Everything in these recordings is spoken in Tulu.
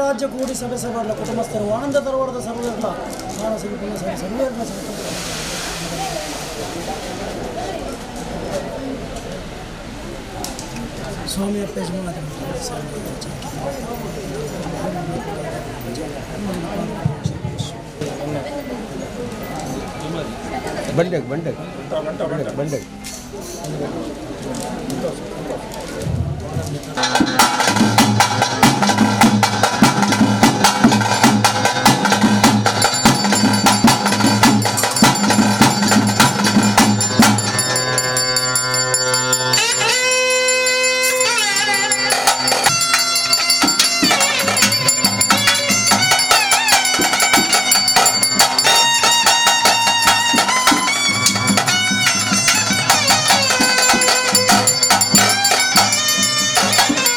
ರಾಜ್ಯ ಕೂಡಿ ಸಭೆ ಸಭೆಗಳ ಕುಟುಂಬಸ್ಥರು ಆನಂದ ತರವಾಡದ ಸರ್ವೇರ್ಲ ಸರ್ವೇರ್ಲ ಸ್ವಾಮಿ ಬಂಡೆಗ್ ಬಂಡೆಗ್ ಬಂಡೆಗ್ Thank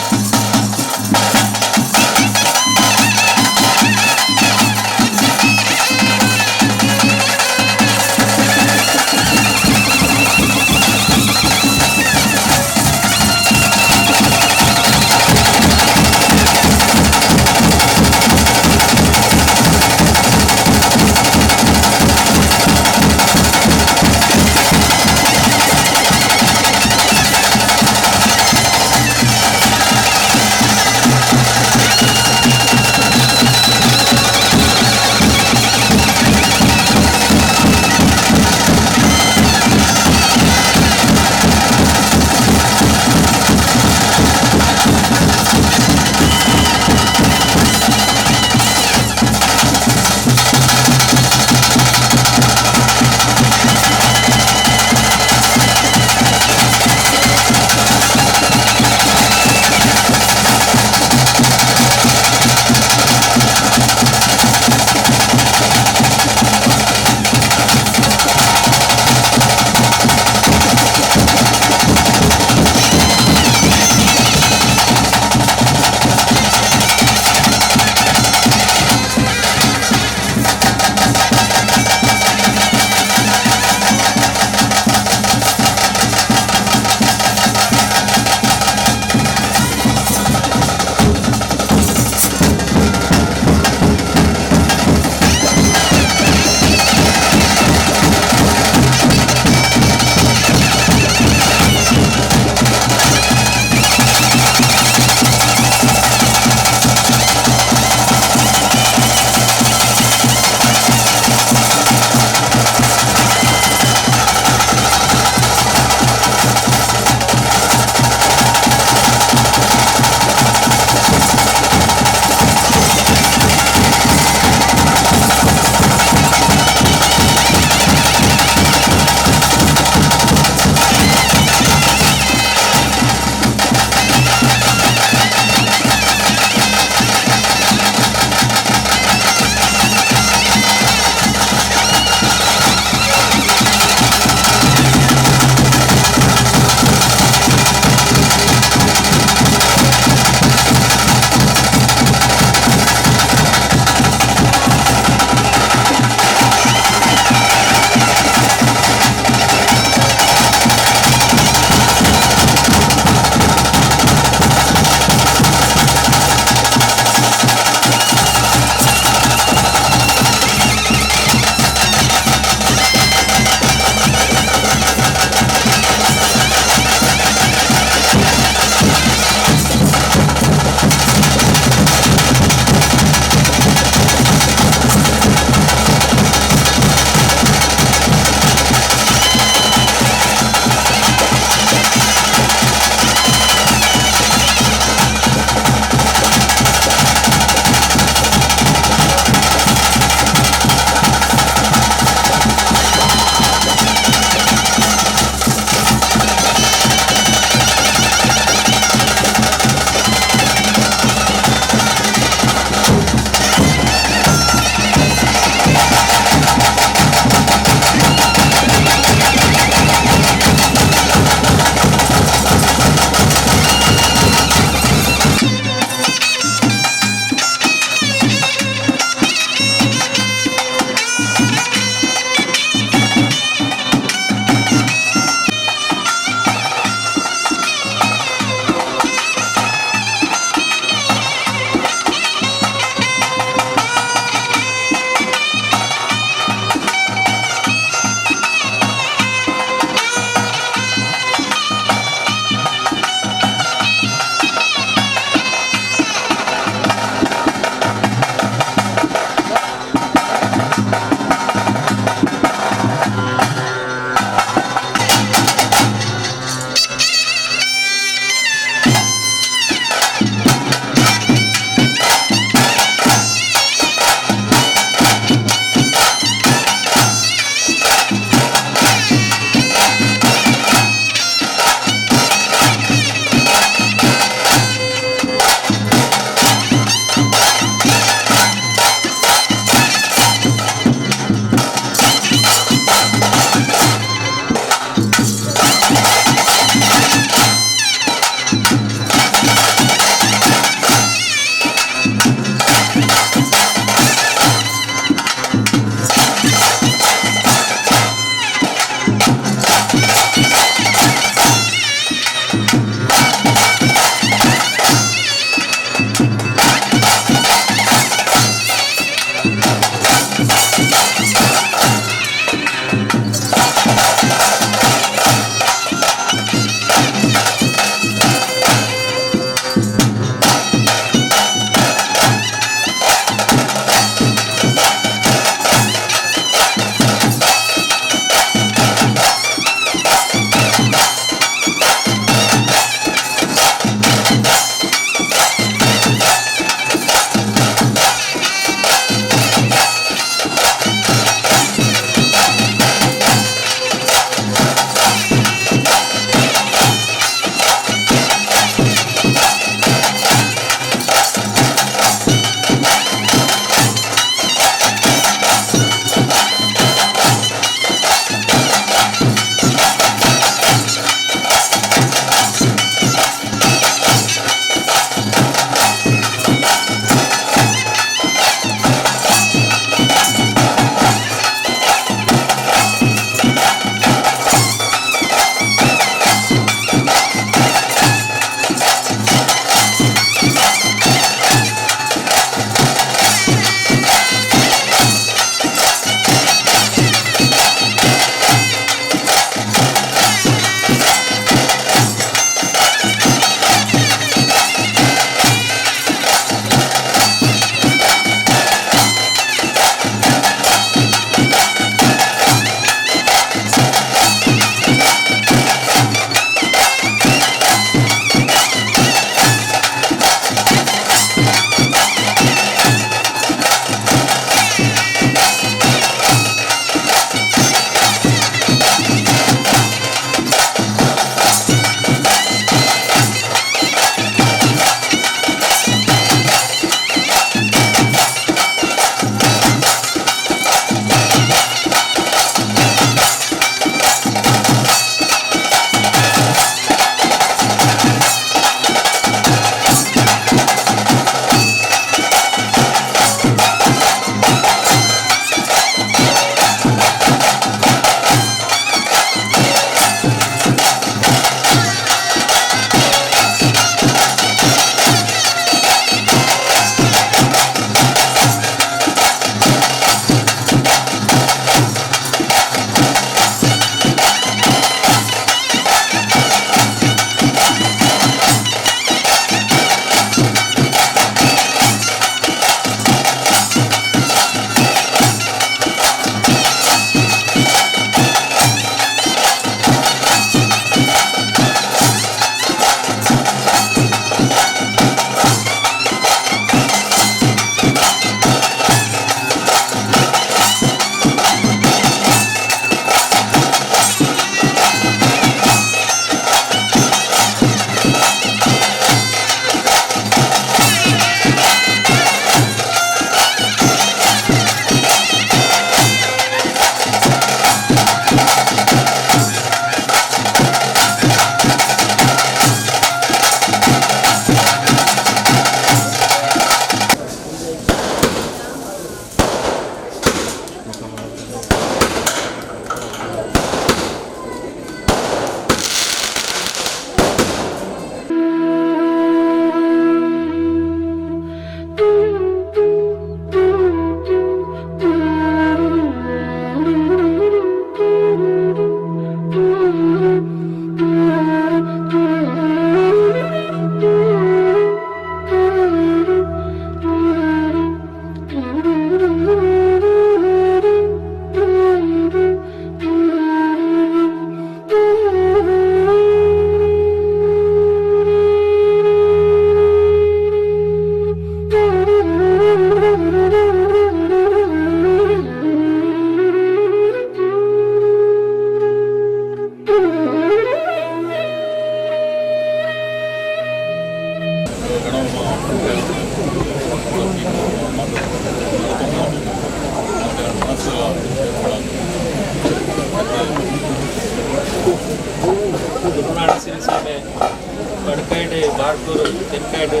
ಬಾರ್ಕೂರು ತೆನ್ಕಾಯ್ಡು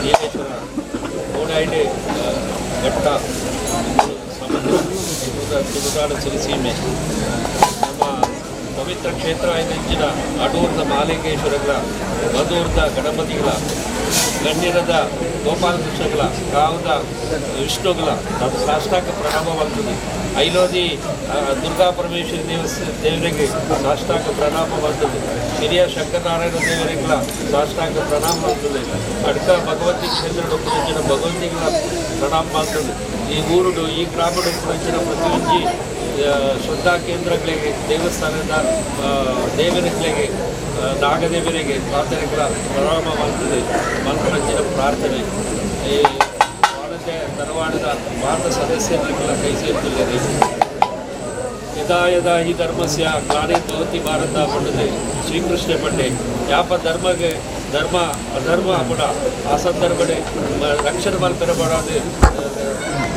ನೀಲೇಶ್ವರ ಮೂಡಾಯ್ಡು ಘಟ್ಟ ಸಮುದ್ರ ತುಳುನಾಡು ಸಿರಿಸೀಮೆ ನಮ್ಮ ಪವಿತ್ರ ಕ್ಷೇತ್ರ ಆಯ್ದಂಚಿನ ಅಡೂರ್ದ ಮಾಲಿಂಗೇಶ್ವರಗಳ, ಮಧೂರ್ದ ಗಣಪತಿಗಳ, ಗಣ್ಯರದ ಗೋಪಾಲಕೃಷ್ಣಗಳ, ಕಾವದ ವಿಷ್ಣುಗಳ ಸಾಷ್ಟಾಂಗ ಪ್ರಣಾಮ ಬರ್ತದೆ. ಐಲೋದಿ ದುರ್ಗಾ ಪರಮೇಶ್ವರಿ ದೇವರಿಗೆ ಸಾಷ್ಟಾಂಗ ಪ್ರಣಾಮ ಬರ್ತದೆ. ಹಿರಿಯ ಶಂಕರನಾರಾಯಣ ದೇವರಿಗಳ ಸಾಷ್ಟಾಂಗ ಪ್ರಣಾಮ ಬರ್ತದೆ. ಅಡ್ಕ ಭಗವತಿ ಕ್ಷೇತ್ರ ಪುರಂಚಿನ ಭಗವತಿಗಳ ಪ್ರಣಾಮ ಮಾಡ್ತದೆ. ಈ ಊರುಡು ಈ ಗ್ರಾಮಡು ಪುರಂಚಿನ ಪ್ರತಿಯೊಂಜಿ ಶ್ರದ್ಧಾ ಕೇಂದ್ರಗಳಿಗೆ, ದೇವಸ್ಥಾನದ ದೇವರುಗಳಿಗೆ, ನಾಗದೇವರಿಗೆ ಪ್ರಾರ್ಥನೆಗಳ ಪ್ರಣಾಮ ಮಾಡ್ತದೆ. ಮನ್ಪುರಂಚಿನ ಪ್ರಾರ್ಥನೆ ಈ ವಾಣತೆ ತರವಾಡದ ಮಾತ ಸದಸ್ಯರುಗಳ ಕೈ ಸೇರ್ತದೆ. ಯದಾ ಯದಾ ಹಿ ಧರ್ಮಸ್ಯ ಗ್ಲಾನಿರ್ಭವತಿ ಭಾರತ ಪಂಡದೆ ಶ್ರೀಕೃಷ್ಣ ಪಂಡೆ. ಯಾಪ ಧರ್ಮಗೆ ಧರ್ಮ ಅಧರ್ಮ ಪುಡ ಆ ಸಂದರ್ಭಡೆ ರಕ್ಷಣೆ ಮಲ್ಪೆರ ಬಡಾದ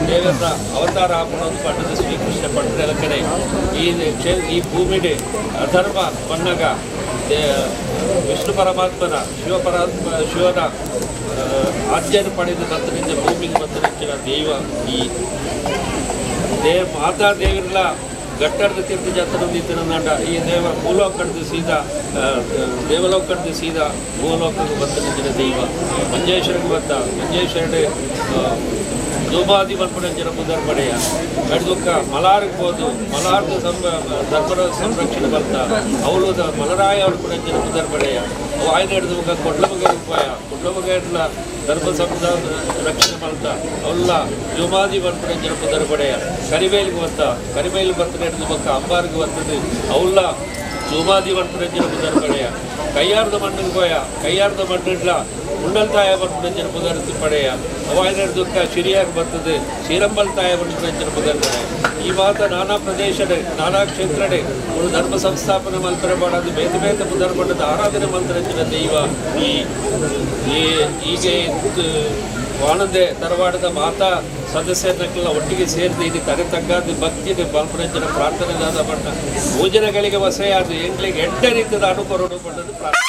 ದೇವರ ಅವತಾರ ಆಪಣೋದು ಪಂಡದ ಶ್ರೀಕೃಷ್ಣ ಪಂಡಲಕನೆ. ಈ ಈ ಭೂಮಿಡೆ ಅಧರ್ಮ ಬಣ್ಣಗ ವಿಷ್ಣು ಪರಮಾತ್ಮನ ಶಿವ ಪರಮಾತ್ಮ ಶಿವನ ಆಜ್ಞೆಯನ್ನು ಪಡೆದ ಬತ್ತನಿಂದ ಭೂಮಿಗೆ ಬತ್ತನಿಂಚಿನ ದೈವ ಈ ದೇವ ಮಾತಾ ದೇವರೆಲ್ಲ ಗಟ್ಟರದ ತೀರ್ಥ ಜಾತ್ರೆ ನಿಂತಿನ ಈ ದೇವ ಭೂಲೋಕಡ್ದು ಸೀದಾ ದೇವಲೋಕಡ್ದು ಸೀದಾ ಭೂಲೋಕಕ್ಕೆ ಬತ್ತನಿಂಚಿನ ದೈವ ಮಂಜೇಶ್ವರಿಗೆ ಬತ್ತ ಮಂಜೇಶ್ವರ ಧೂಮಾದಿ ಮಲ್ಪನಂಚಿನ ಪುದರ್ ಪಡೆಯ ಕಡ್ದುಕ್ಕ ಮಲಾರ್ಗೆ ಹೋದು ಮಲಾರ್ದ ಧರ್ಮದ ಸಂರಕ್ಷಣೆ ಬರ್ತ ಅವಳು ಮಲರಾಯ ಪುನಂಚಿನ ಪುದರ್ ಪಡೆಯ ಅವು ಆಯ್ದ ಹಿಡಿದು ಮುಖ ಕೊಡ್ಲಮಗ ಉಪಾಯ ಕೊಡ್ಲಮಗ ಧರ್ಮ ಸಂಪ್ರದಾಯ ರಕ್ಷಣೆ ಮಾಡ್ತಾ ಅವಲ್ಲ ಜುಮಾದಿ ಮಲ್ಪನಂಚಿನ ಪುದರ್ ಪಡೆಯ ಕರಿಬೇಲಿಗೆ ಬತ್ತ ಕರಿಬೇಲಿ ಬರ್ತದೆ ಹಿಡಿದು ಮುಖ ಅಂಬಾರ್ಗೆ ಬರ್ತದೆ ಅವಲ್ಲ ಜುಮಾದಿ ಮಲ್ಪನಂಚಿನ ಪುದರ್ ಪಡೆಯ ಕೈಯಾರ್ದ ಮಣ್ಣಿಗೆ ಪೋಯ ಕೈಯಾರ್ದ ಮಣ್ಣಿಡ್ಲ ಉಂಡಲ್ ತಾಯ ಮಲ್ಪನಂಚಿನ ಪುದರ್ ಪಡೆಯ ಅವಾಯ್ದ ದುಃಖ ಶಿರಿಯಾಗಿ ಬರ್ತದೆ ಶ್ರೀರಂಬಲ್ ತಾಯ ಮಲ್ಪನಂಚಿನ ಪುದರ್ ಪಡೆಯ. ಈ ಮಾತ ನಾನಾ ಪ್ರದೇಶಡೆ ನಾನಾ ಕ್ಷೇತ್ರಡೆ ಒಂದು ಧರ್ಮ ಸಂಸ್ಥಾಪನೆ ಮಲ್ಪರೆ ಮಾಡೋದು ಬೇತೆ ಬೇತೆ ಪುದರ್ ಪಡೆದ ಆರಾಧನೆ ಮಂತ್ರಂಚಿನ ದೈವ ಈ ಹೀಗೆ ವಾಣದೆ ತರವಾಡದ ಮಾತಾ ಸದಸ್ಯರನ್ನೆಲ್ಲ ಒಟ್ಟಿಗೆ ಸೇರಿದ ಇಲ್ಲಿ ತರೆ ತಗ್ಗಾದ ಭಕ್ತಿಗೆ ಮಲ್ಪನಂಚಿನ ಪ್ರಾರ್ಥನೆ ಬಣ್ಣ ಭೋಜನಗಳಿಗೆ ವಸೆಯಾದ ಎಂಗ್ಲಿಗೆ ಎಡ್ಡ ರೀತಿಯ ಅನುಕರಣೆ ಪಡೆದು ಪ್ರಾರ್ಥನೆ.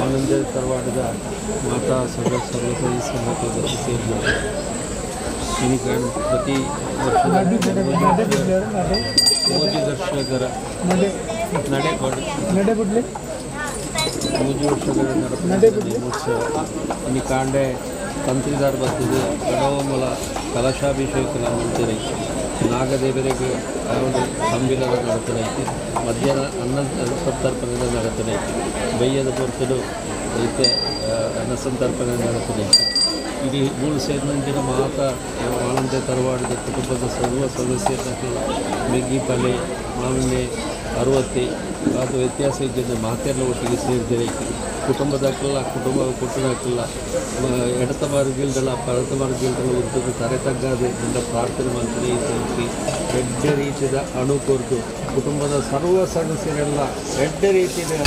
ಆನಂದ ತರವಾಡದ ಮಾತಾ ಸರ್ವ ಸರ್ವಸರಿ ಸಮಾಜದ ಸೇರಿದ ಪ್ರತಿ ವರ್ಷದ ಮೋಜಿ ದರ್ಶಕರ ನಡೆ ಮೂಜಿ ವರ್ಷಗಳ ನಡಪುನ ನೇಮೋತ್ಸವ ಇನಿ ಕಾಂಡೆ ತಂತ್ರಿದಾರ್ ಬರ್ತದೆ ಗಡವಮಲ ಕಲಶಾಭಿಷೇಕಲ ಮಂತಿರೈ ನಾಗದೇವರಿಗೆ ಅವರು ತಂಬಿಲದ ನಡಪನೈತಿ ಮಧ್ಯಾಹ್ನ ಅನ್ನ ಸಂತರ್ಪಣೆ ನಡಪನೈತಿ ಬಯ್ಯದ ಪೊರ್ತುಡು ಐತೆ ಅನ್ನ ಸಂತರ್ಪಣೆ ನಡಪನೈತಿ. ಇಡೀ ಮೂರು ಸೇರಿನಂಚಿನ ಮಾತ ಮಾನಂದೆ ತರವಾಡಿದ ಕುಟುಂಬದ ಸರ್ವ ಸದಸ್ಯರ ಮೆಗ್ಗಿ ಪಲೆ ಮಾವಿನ ಅರವತ್ತಿ ಅದು ವ್ಯತ್ಯಾಸ ಇದ್ದಿದ್ದು ಮಾತೆಲ್ಲ ಒಟ್ಟಿಗೆ ಸೇರಿದರೆ ಕುಟುಂಬದಾಕಲ್ಲ ಕುಟುಂಬ ಕೊಟ್ಟದಾಕಲ್ಲ ಎಡತ ಮಾರ್ಗಿಲ್ದಲ್ಲ ಪರತ ಮಾರ್ಗಿಲ್ದಲ್ಲ ಉದ್ದದ ತರೆ ತಗ್ಗಾದೆ ನನ್ನ ಪ್ರಾರ್ಥನೆ ಮಂತ್ರಿ ಈ ಎಡ್ಡೆ ರೀತಿಯ ಅಣು ಕೊರದು ಕುಟುಂಬದ ಸರ್ವ ಸದಸ್ಯರೆಲ್ಲ ಎಡ್ಡೆ ರೀತಿಯ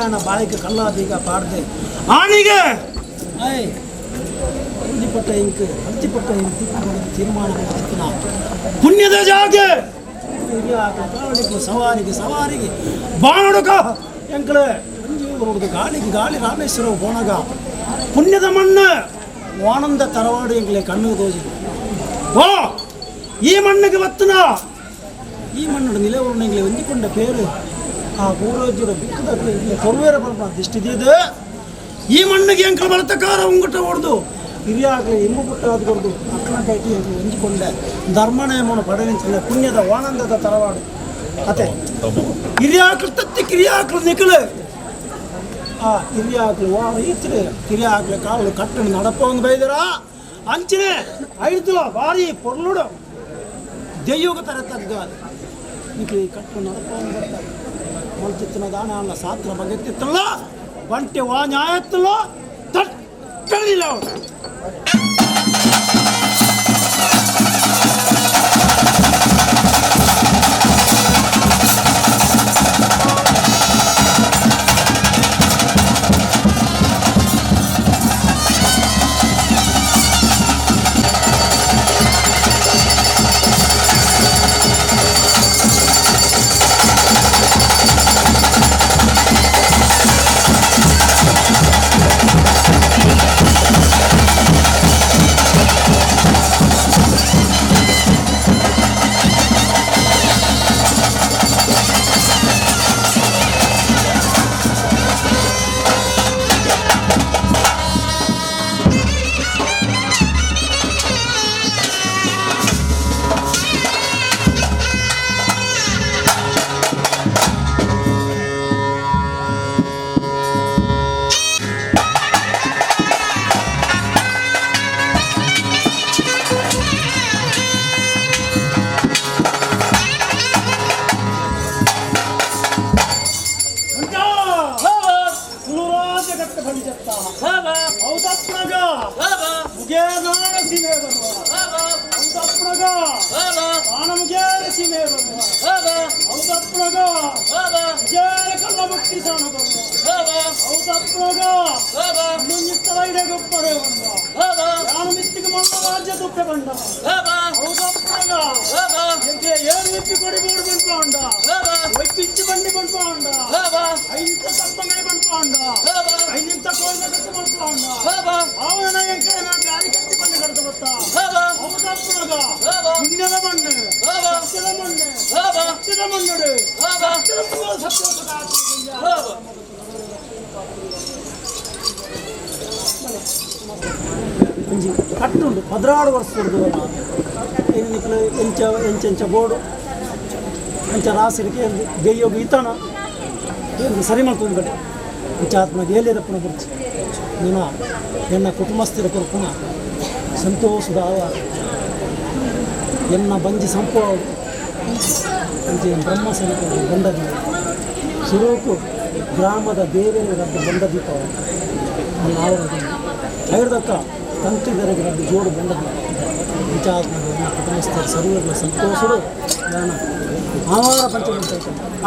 ಆಯನ ಬಾಯಿಗೆ ಕಲ್ಲ ಬೀಗ ಪಾಡ್ದೆ ಆನಿಗೆ ಆಯ್ ಪಟ್ಟ ಇಂಕ್ ಹಂಚಿಪಟ್ಟ ಇಂಕ್ ತಿಕ್ಕು ತೀರ್ಮಾನ ಮಾಡ್ತಿನ ಪುಣ್ಯದ ಜಾಗೆ ಸವಾರಿಗೆ ಸವಾರಿಗೆ ಬಾಣುಡುಕ ಎಂಕಳೆ ಒಂಜಿ ಗಾಳಿಗೆ ಗಾಳಿ ರಾಮೇಶ್ವರ ಹೋಣಗ ಪುಣ್ಯದ ಮಣ್ಣು ಆನಂದ ತರವಾಡು ಎಂಕಲೆ ಕಣ್ಣು ತೋಜಿ ಓ ಈ ಮಣ್ಣಿಗೆ ಬತ್ತನ ಈ ಮಣ್ಣು ನಿಲವುರ್ಣ ಎಂಕಲೆ ಹೊಂದಿಕೊಂಡ ಪೇರು ಆ ಪೂರ್ವಜರ ಬಿಕ್ಕದ ಕೊರುವೇರ ಪರಮ ದಿಷ್ಟಿದ್ದು ಈ ಮಣ್ಣಿಗೆ ಎಂಕಲು ಬಳತಕಾರ ಉಂಗುಟ ಹೊಡೆದು ಹಿರಿಯಾಗಲಿ ಇಂಬು ಪುಟ್ಟ ಅದು ಕೊಡ್ದು ಅಕ್ಕನ ಕೈಟಿ ಹೊಂದಿಕೊಂಡೆ ಧರ್ಮನೇಮನ ಪಡನಿಂಚಿನ ಪುಣ್ಯದ ಆನಂದದ ತರವಾಡು ಅತೆ ಹಿರಿಯಾಕ್ಲು ತತ್ತಿ ಕಿರಿಯಾಕ್ಲು ನಿಕಲು ಆ ಕಿರಿಯಾಕ್ಲು ವಾ ರೀತಿಲಿ ಕಿರಿಯಾಕ್ಲು ಕಾಲು ಕಟ್ಟಣ ನಡಪ ಒಂದು ಬೈದರ ಅಂಚಿನೆ ಐದುಲ ಭಾರಿ ಪೊರ್ಲುಡು ದೆಯ್ಯೋಗ ತರ ತಗ್ಗಾದು ನಿಕ್ಲಿ ಕಟ್ಟು ನಡಪ ಒಂದು ಬರ್ತಾರೆ ಮೊಳಚಿತ್ತಿನ ದಾನ ಅಲ್ಲ ಸಾತ್ರ ಬಗೆತ್ತಿತ್ತಲ್ಲ ಬಂಟೆ ವಾ ನ್ಯಾಯತ್ತಲ್ಲ ತಟ್ಟಲಿಲ್ಲ ಅವರು. ಕಟ್ಟುಂಡು 16 ವರ್ಷದ ಎಂಚ ಎಂಚೆಂಚ ಬೋರ್ಡು ಅಂಚ ರಾಸಿರಿಗೆ ದೆಯ್ಯೋಗು ಇತ್ತಾನ ಏನು ಸರಿ ಮಾಡ್ಕೊಂಡು ಕಡೆ ಅಂಚ ಆತ್ಮ ಏಲೇರಪ್ಪನ ಗುರ್ಚಿ ನಿನ್ನ ಎನ್ನ ಕುಟುಂಬಸ್ಥರ ಕೊರ್ಪುನ ಸಂತೋಷದ ಆವಾರ ಎನ್ನ ಬಂಜಿ ಸಂಪು ಅಂಚೆ ಬ್ರಹ್ಮ ಸರಿಕ ಬಂದದೀಪ ಸುರೋಕು ಗ್ರಾಮದ ದೇವೇರ ರದ್ದು ಬಂದ ದೀಪ ನನ್ನ ಆವರ ಐರ್ದಕ್ಕ ತಂತಿದರಿಗೆ ರದ್ದು ಜೋಡು ಬಂದದೀಪ ಅಂಚಾತ್ಮ ಎನ್ನ ಕುಟುಂಬಸ್ಥರ ಸರ್ವರ ಸಂತೋಷಡು ನಾನು ಆವಾರ ಪಂಚಮಂತ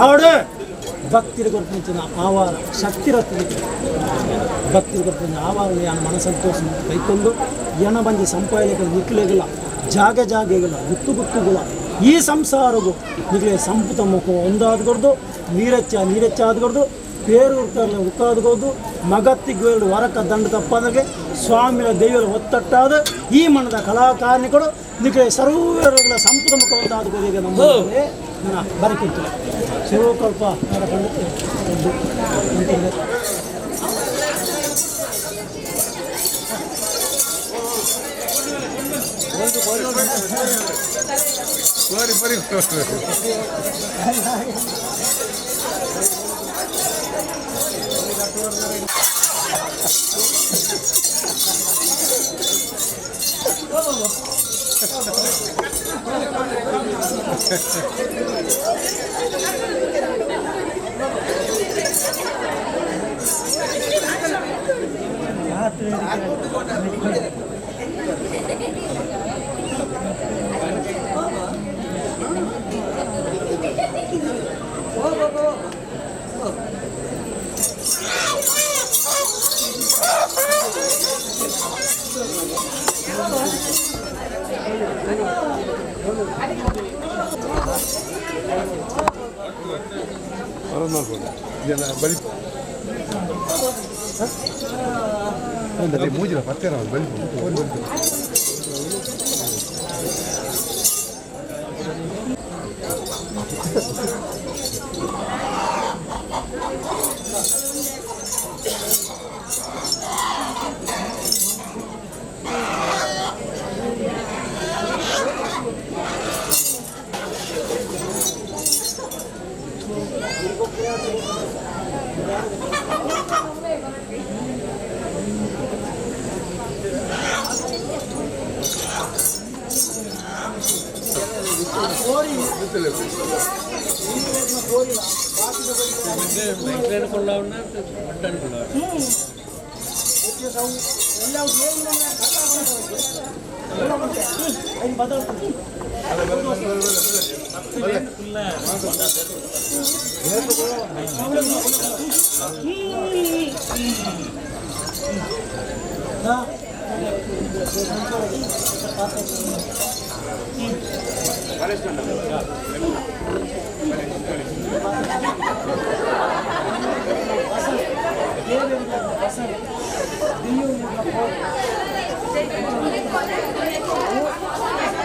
ಆವಡೆ ಭಕ್ತಿರ ಕೊರ್ಪುಂಚಿನ ಆವಾರ ಶಕ್ತಿ ರತ್ನ ಭಕ್ತಿರ ಕೊರ್ಪುಂಚಿನ ಆವಾರ ಯಾನ ಮನ ಸಂತೋಷ ಕೈಕೊಂಡು ಎಣ ಬಂಜಿ ಸಂಪಾಯಲಿಗೆ ನಿಕ್ಲೆಗಿಲ್ಲ ಜಾಗ ಜಾಗೆಗಿಲ್ಲ ಗುತ್ತು ಗುತ್ತುಗುಲ ಈ ಸಂಸಾರಗು ನಿಕ್ಲೆ ಸಂಪುತ ಮುಖ ಒಂದಾದ ಕೊಡ್ದು ನೀರೆಚ್ಚ ನೀರೆಚ್ಚ ಆದ್ಕೊಡ್ದು ಪೇರು ಉರ್ಕರ್ಲೆ ಉಕ್ಕಾದ್ಕೋದು ಮಗತ್ತಿಗೆ ವರಕ ದಂಡ ತಪ್ಪಂದ್ರೆ ಸ್ವಾಮಿಯ ದೈವರ ಒತ್ತಟ್ಟಾದ ಈ ಮನದ ಕಲಾಕಾರನಿಗಳು ನಿಕ್ಲೆ ಸರ್ವರ ಸಂಪುತ ಮುಖ ಒಂದಾದ ನಮ್ಮ ನನ್ನ ಬರಕಿತ್ತು ಶಿವಕಲ್ಪ ಕಂಡುತ್ತೆ ಬರಿ ಬರಿ ಮೂಜಿನ ಪತ್ತೆ ಬಳಿ.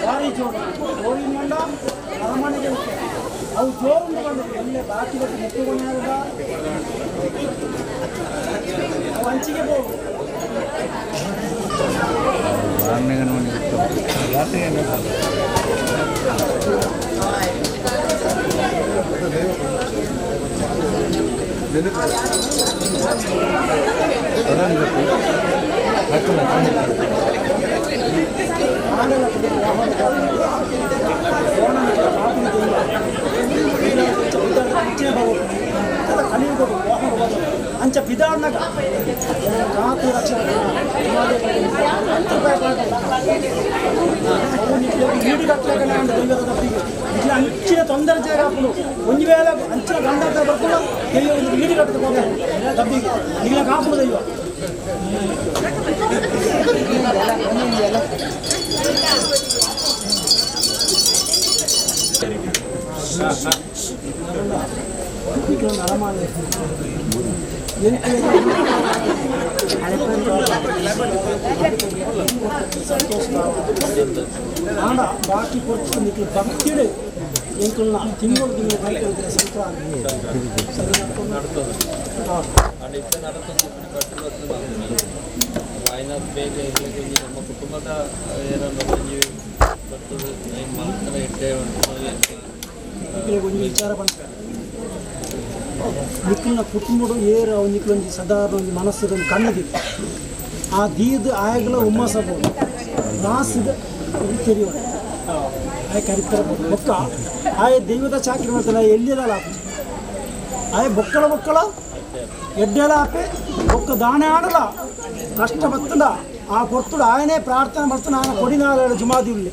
ಭಾರಿ ಜೋರು ಜೋರಿನ ಅರಮನೆಗೆ ಅವು ಜೋರು ಬಂದು ಎಲ್ಲೇ ಬಾಕಿ ಮುಕ್ಕುಗೊಂಡಾಗ ಅವು ಹಂಚಿಗೆ ಹೋಗು. ಅಂಚ ಬಿದಾಡ್ನಾಗ ಕಾತು ರಕ್ಷಣೆ ಇట్లా ಅಂಚಿನ ತೊಂದರೆ ಜಾಗ ಹಾಕೊಂಡು ಒಂದು ವೇಳೆ ಅಂಚಿನ ಗಂಡ ಬರ್ಕೊಂಡು ದೈವ ಒಂದು ಈಡು ಕಟ್ಟದ ಹೋಗ್ತಾರೆ ಡಬ್ಬಿಗೆ ಇಲ್ಲ ಕಾಪುಡು ದೈವ. ಅರಮಾನೆ ಆಂಡ ಬಾಕಿ ಕೊಡ್ತು ನಿಕ್ಲು ಭಕ್ತಿಡು ಎಂಕುಲ್ನ ತಿಂಗಳು ತಿಂಗಳು ಕೈಕೊಳ್ತಾರೆ ಸಂಕ್ರಾಂತಿ ನಮ್ಮ ಕುಟುಂಬದ ಏನೋ ಬರ್ತದೆ ಮಲ್ಕನ ಇಟ್ಟೆ ಒಂಜಿ ವಿಚಾರ ಪನ್ಪೆ ನಿಕ್ಕಲ್ನ ಕುಟುಂಬಡು ಏರು ಅವು ನಿಕ್ಲೊಂಜಿ ಸದಾರ್ಣ ಒಂಜಿ ಮನಸ್ಸುದ ಒಂಜಿ ಕಣ್ಣು ಆ ದೀದ್ ಆಯಗಲ ಹುಮ್ಮಸ ಬೋದು ರಾಸಿದ ತೆರಿಯೋಣ ಆಯ ಕರಿತರ ಬೊಕ್ಕ ಆಯ ದೈವದ ಚಾಕ್ರಿ ಮಾಡ್ತಾನೆ ಎಲ್ಲಿದಲ್ಲ ಆಪುಜಿ ಆಯ ಬೊಕ್ಕಳ ಬೊಕ್ಕಳ ಎಡ್ಡೆಲ ಆಪೆ ಬೊಕ್ಕ ದಾಣೆ ಆಡಲ ಕಷ್ಟ ಬತ್ತದ ಆ ಪೊರ್ತುಡು ಆಯನೇ ಪ್ರಾರ್ಥನೆ ಮಾಡ್ತಾನೆ ಆಯನ ಕೊಡಿನಾಳ ಜುಮಾದಿ ಉಳ್ಳಿ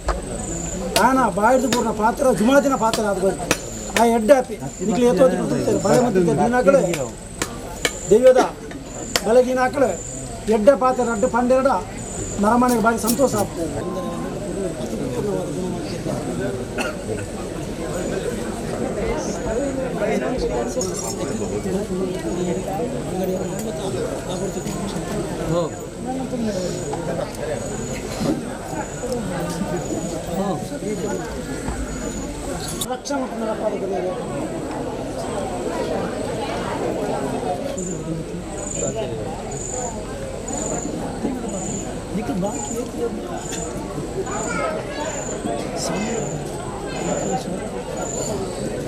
ಆಯನ ಬಾಯಿಡ್ದು ಪೂರ್ಣ ಪಾತ್ರ ಜುಮಾದಿನ ಪಾತ್ರ ಅದು ಬರ್ತದೆ ಆ ಎಡ್ಡೆ ಆಪೆ ನಿಕ್ಲು ಏತೋದಿ ಬಳೆ ಮತ್ತು ದಿನಕಳೆ ದೈವದ ಬಲಗಿನಾಕಳೆ ಎಡ್ಡೆ ಪಾತ್ರ ರಡ್ಡು ಪಂಡೆರಡ ನರಮನೆಗೆ ಭಾರಿ ಸಂತೋಷ ಆಗ್ತದೆ. ರಕ್ಷಣೆ ಬಾಕಿ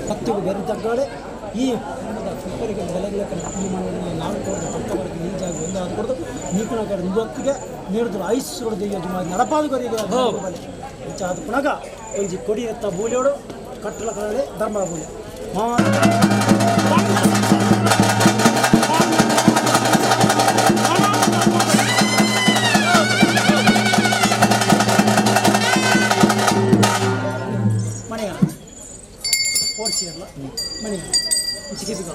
ಹತ್ತಿಗೆ ಬೆರೆ ತಗ್ಗಾಡೆ ಈ ಸುಪ್ಪರಿಗೆ ಬೆಲೆಗಳ ಈ ಮನೆಯಲ್ಲಿ ನಾಲ್ಕು ಕೊಡ್ದು ಪಕ್ಕವರೆಗೆ ಈ ಜಾಗ ಒಂದಾದ ಕೊಡ್ದು ನೀಕುನ ಕಡೆ ಹೊತ್ತಿಗೆ ನೀಡಿದ್ರು ಐಸ್ ದೈವ ಜುಮಾ ನಡಪಾದು ಕರಿಗೆ ಅದು ಪುನಗ ಒಂಜಿ ಕೊಡಿ ಎತ್ತ ಬೂಲಿಯೋಡು ಕಟ್ಟಲ ಕಡೆ ಧರ್ಮ ಬೂಲಿ ಮನೆಯ ಓಡಿಸಿರಲ್ಲ ಮನೆಯ ಚಿಕಿತ್ಸೆ.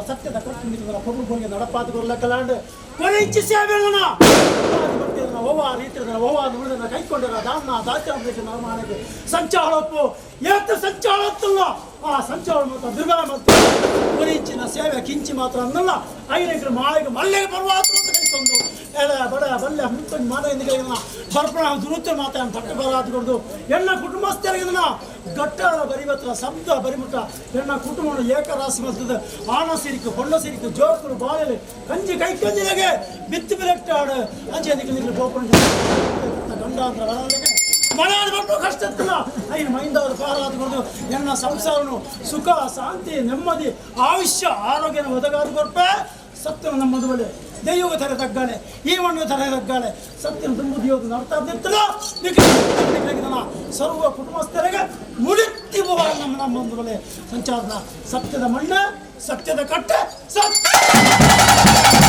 ಸತ್ಯದ ಕಟ್ಟು ನಿಕ್ಲೆನ ಪೊರ್ಲು ಪೊರ್ಗೆ ನಡಪಾದ ಕೊರ್ಲಕ್ಕಲಾಂಡ್ ಕೊರಿಂಚಿ ಸೇವೆಗಳನ್ನ ಒವ್ವ ರೀತಿಯ ಒವ್ವ ನುಡಿದನ ಕೈಕೊಂಡರ ದಾನ ದಾಚರ ನರಮಾನಕ್ಕೆ ಸಂಚಾಳಪ್ಪು ಏತ ಸಂಚಾಳತ್ತಲ್ಲ ಆ ಸಂಚಾಳ ಮಾತ್ರ ದುರ್ಗಾ ಮತ್ತು ಕೊರಿಂಚಿನ ಸೇವೆ ಕಿಂಚಿ ಮಾತ್ರ ಅನ್ನಲ್ಲ. ಐನೈಕರು ಮಾಳಿಗೆ ಮಲ್ಲೆಗೆ ಬರುವ ಅಂತ ಕೈಕೊಂಡು ಎಳೆ ಬಡ ಬಲ್ಲೆ ಮುಂತೊಂದು ಮಾನ ಬರ್ಪಣ ದುರುತ್ತ ಮಾತ ತಟ್ಟೆ ಬರಾದು ಕೊಡ್ದು ಎಣ್ಣ ಕುಟುಂಬಸ್ಥರಿಗೆ ಗಟ್ಟ ಬರಿಬತ್ರ ಶಬ್ದ ಬರಿಮುಟ್ಟ ಎಣ್ಣ ಕುಟುಂಬವನ್ನು ಏಕರಾಸಿ ಮಲ್ತದ ಆಣ ಸಿರಿಕು ಪೊಣ್ಣ ಸಿರಿಕು ಜೋಕುಲು ಬಾಳೆಲೆ ಕಂಜಿ ಕೈ ಕಂಜಿಲಗೆ ಬಿತ್ತು ಬಿಲೆಟ್ಟಾಡು ಅಂಚೆ ನಿಕ್ಲು ನಿಕ್ಲು ಪೋಪಣ ಗಂಡಾಂತರ ಒಳಗೆ ಮಳೆಯಾದ ಬರ್ಪು ಕಷ್ಟ ಇತ್ತಲ್ಲ ಐನು ಮೈಂದವರು ಪಾರಾದ ಕೊಡ್ದು ಎನ್ನ ಸಂಸಾರನು ಸುಖ ಶಾಂತಿ ನೆಮ್ಮದಿ ಆಯುಷ್ಯ ಆರೋಗ್ಯನ ಒದಗಾದ ಕೊರ್ಪೆ ಸತ್ಯನ ನಮ್ಮದು ಬಲೆ ದೈವಗ ತರೆ ತಗ್ಗಾಳೆ ಈ ಮಣ್ಣು ತರೆ ತಗ್ಗಾಳೆ ಸತ್ಯನ ತುಂಬು ದೇವದ ನಡ್ತಾ ನಿತ್ತಲ ಸರ್ವ ಕುಟುಂಬಸ್ಥರಿಗೆ ಮುಡಿತ್ತಿ ನಮ್ಮ ನಮ್ಮ ಒಂದು ಬಲೆ ಸಂಚಾರದ ಸತ್ಯದ ಮಣ್ಣು, ಸತ್ಯದ ಕಟ್ಟೆ, ಸತ್ಯ.